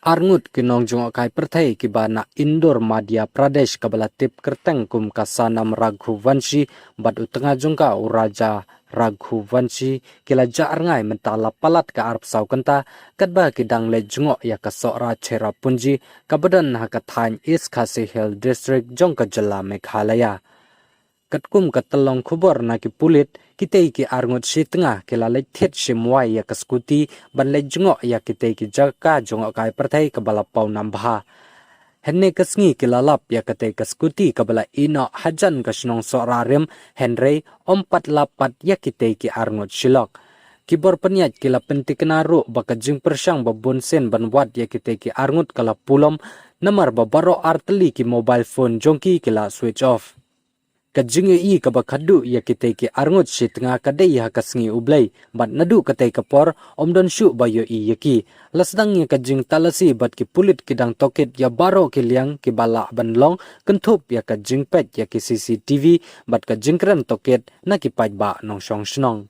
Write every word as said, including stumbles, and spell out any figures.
Arngut ki nongjngohkai pyrthei kiba na Indore, Madhya Pradesh, kaba la tip kyrteng kum ka Sanam Raghuvanshi bad u tnga jong ka u Raja Raghuvanshi ki la jah rngai mynta la palat ka arphew saw kynta, katba ki dang leit jngoh ïa ka Sohra Cherrapunji kaba don ha ka thaiñ East Khasi Hills District jong ka jylla Meghalaya. Katkum ka tyllong khubor na ki pulit, kitei ki arngut shi tnga ki la leit thied shim wai ïa ka skuti ban leit jngoh ïa kitei ki jaka jngohkai pyrthei kaba la paw nam bha. Hynne ka sngi ki la lap ïa katei ka skuti kaba la ïehnoh hajan ka shnong Sohra Rim, hynrei ym pat lap pat ïa kitei ki arngut shilok. Ki bor pynïaid ki la pyntikna ruh ba ka jingpyrshang ba bunsien ban wad ïa kitei ki arngut ka la pulom, namar ba baroh ar tylli ki mobile phone jong ki ki la switch off. Ka jingïohi kaba khadduh ïa kitei ki arngut shi tnga ka dei ha ka sngi U Blei, bad naduh katei ka por ym don shuh ba ïohi ïa ki. La sdang ïa ka jingtalasi bad ki pulit ki dang tohkit ïa baroh ki liang kiba lah ban long, kynthup ïa ka jingpeit ïa ki C C T V bad ka jingkren tohkit na ki paidbah nongshong shnong.